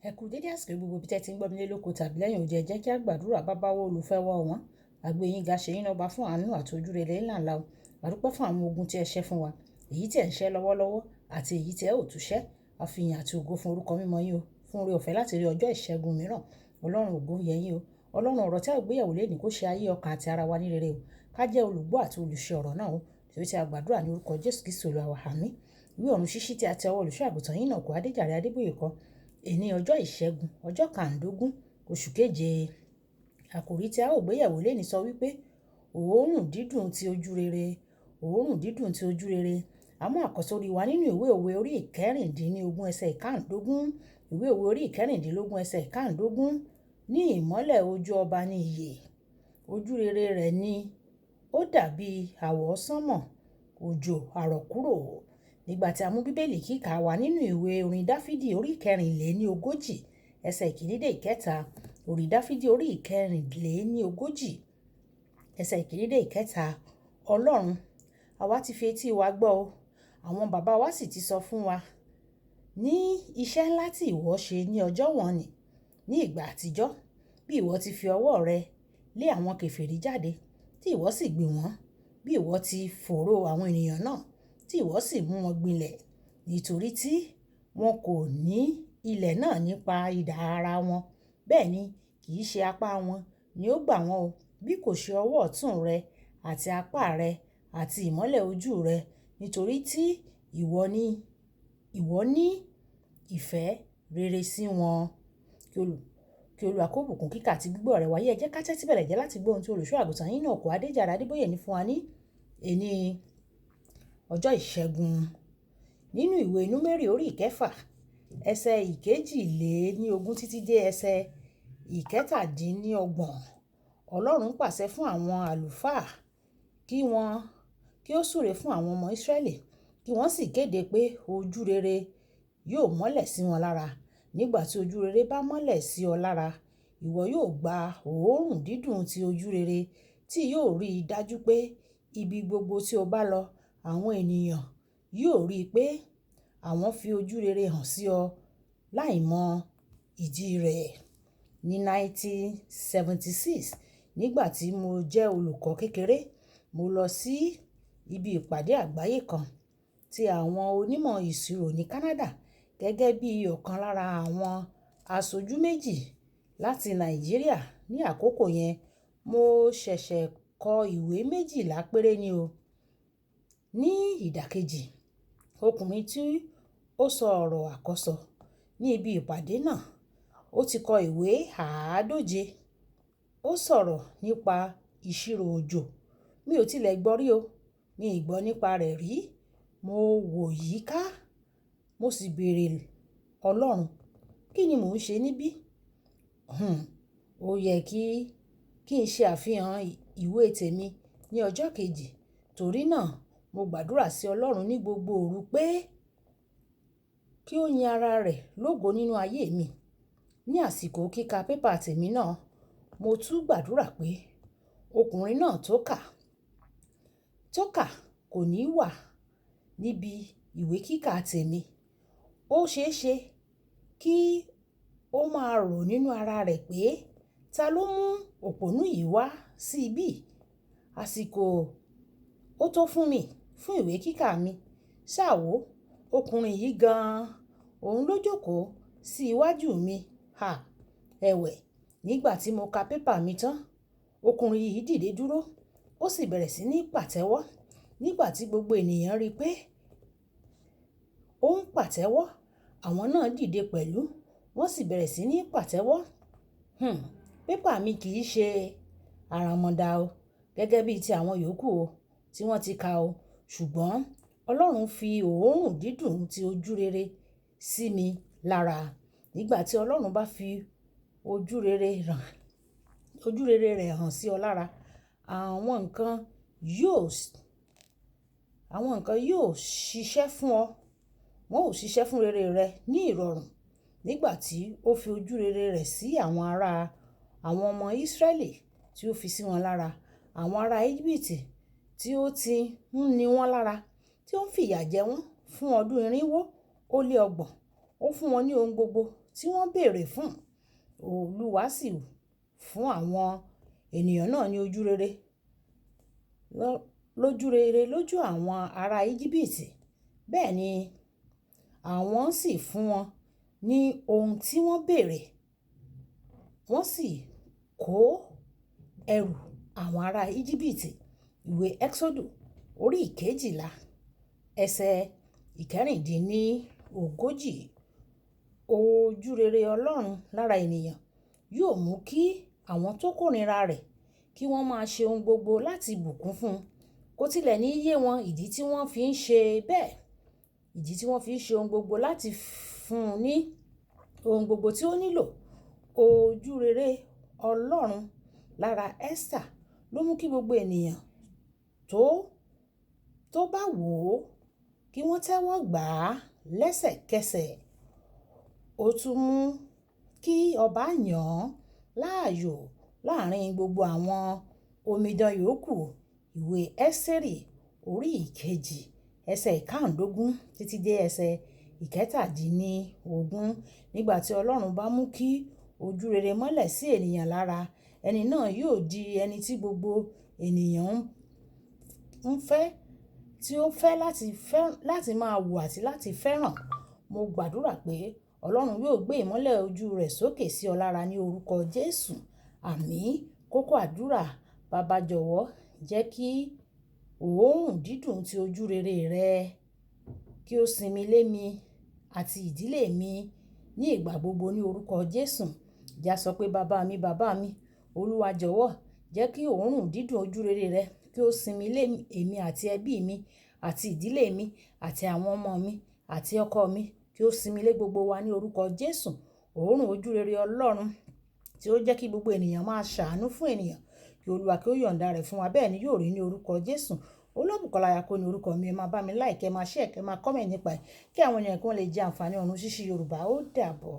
Ẹ kú dédé àsìkò gbogbo ibi tí ẹ ti ń gbọ́ mi lé lóko tàbí lẹ́yìn odi. Ẹ jẹ́ kí a gbàdúrà. Baba wa olùfẹ́ wa ọ̀wọ́n. A gbé yín ga, ṣe yín lọ́ba fún àánú àti ojúrere ńlá ńlá o. A dúpẹ́ fún àwọn ogun tí ẹ ṣẹ́ fún wa, èyí tí ẹ̀ ń ṣẹ́ lọ́wọ́lọ́wọ́ àti èyí tí ẹ ò tún ṣẹ́. A fi ìyìn àti ògo fún orúkọ mímọ́ yín o, fún oore ọ̀fẹ́ láti rí ọjọ́ ìṣẹ́gun mìíràn. Ọlọ́run, ògo yẹ yín o. Ọlọ́run, ọ̀rọ̀ tí a gbé yẹ̀wò lónìí kó ṣe ayé ọkàn àti ara wa ní rere o. Ká jẹ́ olùgbọ́ àti olùṣe ọ̀rọ̀ náà o. Torí tí a gbàdúrà ní orúkọ Jésù Kristi Olúwa wa, àmín. Ìwé ọ̀run ṣíṣí tí a tẹ ọwọ́ olùṣọ́ àgùntàn yín náà kó Adéjàre Adébóyè kọ. Èní ọjọ́ ìṣẹ́gun, ọjọ́ kàndógún, oṣù keje. Àkòrí tí a ó gbé yẹ̀wò lónìí sọ wípé òórùn dídùn ti ojú rere, òórùn dídùn ti ojú rere. A mú àkọ́sórí wa nínú ìwé òwe orí ìkẹrìndínlógún ẹsẹ̀ ìkáǹdógún. Ìwé òwe orí ìkẹrìndínlógún ẹsẹ̀ ìkáǹdógún. Ní ìmọ́lẹ̀ ojú ọba ní ìyè. Ojú rere rẹ̀ ni ó dàbí àwọsánmọ̀ òjò àrọ̀kúrò. Nígbà tí a mú Bíbélì kíkà wá nínú ìwé orin Dáfídì orí ìkẹrìnléníogójì ẹsẹ̀ ìkíní dé ìkẹta. Orin Dáfídì orí ìkẹrìnléníogójì ẹsẹ̀ ìkíní dé ìkẹta. Ọlọ́run, àwa ti fi etí wa gbọ́ o. Àwọn bàbá wa sì ti sọ fún wa ní iṣẹ́ ńlá tí ìwọ ṣe ní ọjọ́ wọ̀n-ọn-nì ní ìgbà àtijọ́. Bí ìwọ ti fi ọwọ́ rẹ lé àwọn kèfèrí jáde, tí ìwọ sì gbìn wọ́n, bí ìwọ ti fòòró àwọn ènìyàn náà, tí ìwọ sì mú wọn gbilẹ̀. Nítorí tí wọn kò ní ilẹ̀ náà nípa idà ara wọn. Bẹ́ẹ̀ ni kì í ṣe apá wọn ni ó gbà wọ́n o, bí kò ṣe ọwọ́ ọ̀tún rẹ àti apá rẹ àti ìmọ́lẹ̀ ojú rẹ. Nítorí tí ìwọ ní ìfẹ́ rere sí wọn. Kí Olúwa kó bùkún kíkà àti gbígbọ́ rẹ̀ wáyé. Ẹ jẹ́ ká tẹ́tí bẹ̀rẹ̀ jẹ́ láti gbọ́ ohun tí olùṣọ́ àgùntàn yín náà kó Adéjàre Adébóyè ní fún wa ní èní ọjọ́ ìṣẹ́gun. Nínú ìwé Númérì orí ìkẹfà ẹsẹ̀ ìkejìléníogún títí dé ẹsẹ̀ ìkẹtàdínníọgbọ̀n. Ọlọ́run pàṣẹ fún àwọn àlùfáà kí wọ́n kí ó súre fún àwọn ọmọ Ísírẹ́lì, kí wọ́n sì kéde pé ojú rere yóò mọ́lẹ̀ sí wọn lára. Nígbà tí ojú rere bá mọ́lẹ̀ sí ọ lára, ìwọ yóò gba òórùn dídùn ti ojú rere tí yóò rí i dájú pé ibi gbogbo tí o bá lọ, àwọn ènìyàn yóò rí i pé àwọn fi ojú rere hàn sí ọ láìmọ̀ ìdí rẹ̀. Ní 1976, nígbà tí mo jẹ́ olùkọ́ kékeré, mo lọ sí ibi ìpàdé àgbáyé kan tí àwọn onímọ̀ ìṣirò ní Canada gẹ́gẹ́ bí ọ̀kan lára àwọn aṣojú méjì láti Nàìjíríà. Ní àkókò yẹn, mo ṣẹ̀ṣẹ̀ kọ ìwé 12 péré ni o. Ní ìdàkejì, ọkùnrin tí ó sọ ọ̀rọ̀ àkọ́sọ ní ibi ìpàdé náà, ó ti kọ ìwé àádóje. Ó sọ̀rọ̀ nípa ìṣirò òjò. Mi ò tilẹ̀ gbọ́ rí o. Mi ò gbọ́ nípa rẹ̀ rí. Mo wò yíká, mo sì béèrè Ọlọ́run, kí ni mò ń ṣe níbí? Ó yẹ kí n ṣe àfihàn ìwé tèmi ní ọjọ́ kejì. Torí náà, mo gbàdúrà sí Ọlọ́run ní gbogbo òru pé kí ó yin ara rẹ̀ lógo nínú ayé mi. Ní àsìkò kíkà pépà tèmi náà, mo tún gbàdúrà pé ọkùnrin náà tó kà kò ní wà níbi ìwé kíkà tèmi. Ó ṣe é ṣe kí ó máa rò nínú ara rẹ̀ pé, ta ló mú òpònú yìí wá sí ibí? Àsìkò ó tó fún mi fún ìwé kíkà mi. Ṣá wò, ọkùnrin yìí gan-an, òun ló jókòó sí iwájú mi. Ha! Ẹ̀wẹ̀, nígbà tí mo ka pépà mi tán, ọkùnrin yìí dìde dúró, ó sì bẹ̀rẹ̀ sí ní pàtẹ́wọ́. Nígbà tí gbogbo ènìyàn rí pé ó ń pàtẹ́wọ́, àwọn náà dìde pẹ̀lú, wọ́n sì bẹ̀rẹ̀ sí ní pàtẹ́wọ́. Pépà mi kì í ṣe àràmọ̀ndà o, gẹ́gẹ́ bí ti àwọn yòókù o tí wọ́n ti ka o. Ṣùgbọ́n Ọlọ́run fi òórùn dídùn ti ojú rere sí mi lára. Nígbà tí Ọlọ́run bá fi ojú rere rẹ̀ hàn sí ọ lára, àwọn nǹkan yóò ṣiṣẹ́ fún ọ. Wọn ó ṣiṣẹ́ fún rere rẹ ní ìrọ̀rùn. Nígbà tí ó fi ojú rere rẹ̀ sí àwọn ará àwọn ọmọ Ísírẹ́lì tí ó fi sí wọn lára, àwọn ará Íjíbítì tí ó ti ń ní wọn lára, tí ó ń fìyà jẹ wọ́n fún ọdún 430, ó fún wọn ní ohun gbogbo tí wọ́n béèrè fún. Olúwa sì fún àwọn ènìyàn náà ní ojú rere, lójú rere lójú àwọn ará Íjíbítì. Bẹ́ẹ̀ ni àwọn sì fún wọn ní ohun tí wọ́n béèrè. Wọ́n sì kó ẹrù àwọn ará Íjíbítì. Ìwé Ẹ́xódù orí 12, ẹsẹ̀ 36. Ojú rere Ọlọ́run lára ènìyàn yóò mú kí àwọn tó kórìíra rẹ̀ kí wọ́n máa ṣe ohun gbogbo láti bùkún fún un. Kò tilẹ̀ ní yé wọn ìdí tí wọ́n fi ń ṣe bẹ́ẹ̀, ìdí tí wọ́n fi ń ṣe ohun gbogbo láti fún un ní ohun gbogbo tí ó nílò. Ojú rere Ọlọ́run lára Ẹ́sítà ló mú kí gbogbo ènìyàn tó bá wò ó kí wọ́n tẹ́wọ́ gbà á lẹ́sẹ̀kẹsẹ̀. Ó tún mú kí ọba yàn án láàyò láàrín gbogbo àwọn omidan yòókù. Ìwé Ẹ́sítérì orí 2, ẹsẹ̀ 15 títí dé ẹsẹ̀ 17. Nígbà tí Ọlọ́run bá mú kí ojú rere mọ́lẹ̀ sí ènìyàn lára, ẹni náà yóò di ẹni tí gbogbo ènìyàn ń fẹ́, tí ó fẹ́ láti máa wò àti láti fẹ́ràn. Mo gbàdúrà pé Ọlọ́run yóò gbé ìmọ́lẹ̀ ojú rẹ̀ sókè sí ọ lára ní orúkọ Jésù. Àmín. Kókó àdúrà. Baba jọ̀wọ́ jẹ́ kí òórùn dídùn tí ojú rere rẹ kí ó sinmi lé mi àti ìdílé mi ní ìgbà gbogbo ní orúkọ Jésù. Já sọ pé bàbá mi, bàbá mi, Olúwa jọ̀wọ́ jẹ́ kí òórùn dídùn ojú rere rẹ kí ó sinmi lé èmi àti ẹbí mi àti ìdílé mi àti àwọn ọmọ mi àti ọkọ mi, kí ó sinmi lé gbogbo wa ní orúkọ Jésù. Òórùn ojú rere Ọlọ́run tí ó jẹ́ kí gbogbo ènìyàn máa ṣàánú fún ènìyàn, kí Olúwa kí ó yọ̀ǹda rẹ̀ fún wa. Bẹ́ẹ̀ ni yóò rí ní orúkọ Jésù. Olúbùkọ́lá Ayako ní orúkọ mi. Ẹ máa bá mi like, ẹ máa share, ẹ máa comment nípa ẹ̀ kí àwọn ènìyàn kí wọ́n lè jẹ àǹfààní ọ̀run ṣíṣí Yorùbá. Ó dàbọ̀.